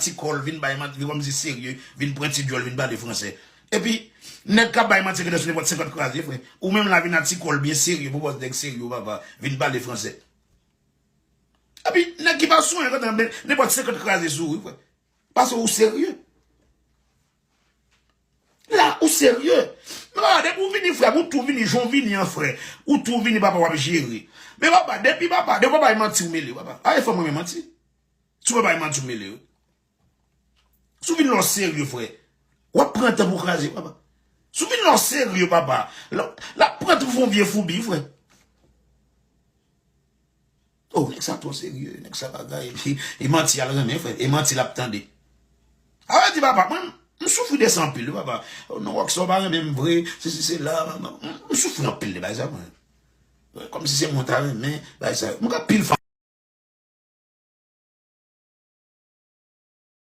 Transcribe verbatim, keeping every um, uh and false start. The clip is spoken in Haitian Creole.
ti kòl, vin bay manti, vin kòmsi serye, vin pran ti djòl, vin pale fransè. Epi, nèg k ap bay manti gentan sou nenpòt senkant kraze, frè. Ou menm la vin a ti kòl byen serye, pou pòz nèg serye, papa, vin pale fransè. Epi, nèg ki pa sou anyen gentan, nenpòt senkant kraze sou ou, wi, frè. Paske ou serye. La, ou serye. Men papa, depi ou vini, frè, ou tou vini, jan w vini an, frè. Ou tou vini, papa, w ap jere. Men papa, depi papa, depi papa, e manti ou mele, papa. A, e fò mwen, men manti. Si w pa bay manti, w mele, wi. Si w vin lè w serye, frè, w ap pran tan pou w kraze, papa. Si w vin lè w serye, papa, l ap, l ap pran tan pou w fè yon vye foubi, frè. Oh, nèg sa twò serye, nèg sa bagay. E, e manti a l renmen, frè. E manti l ap tande. A vle di, papa, mwen, m soufri de sa anpil, wi, papa. Oh, non, Rockstar pa renmen m vre, sesi, sela, m, m, m soufri anpil de bagay sa, mwen. Kòmsi se mwen ta renmen, bagay sa. Mwen gen anpil fan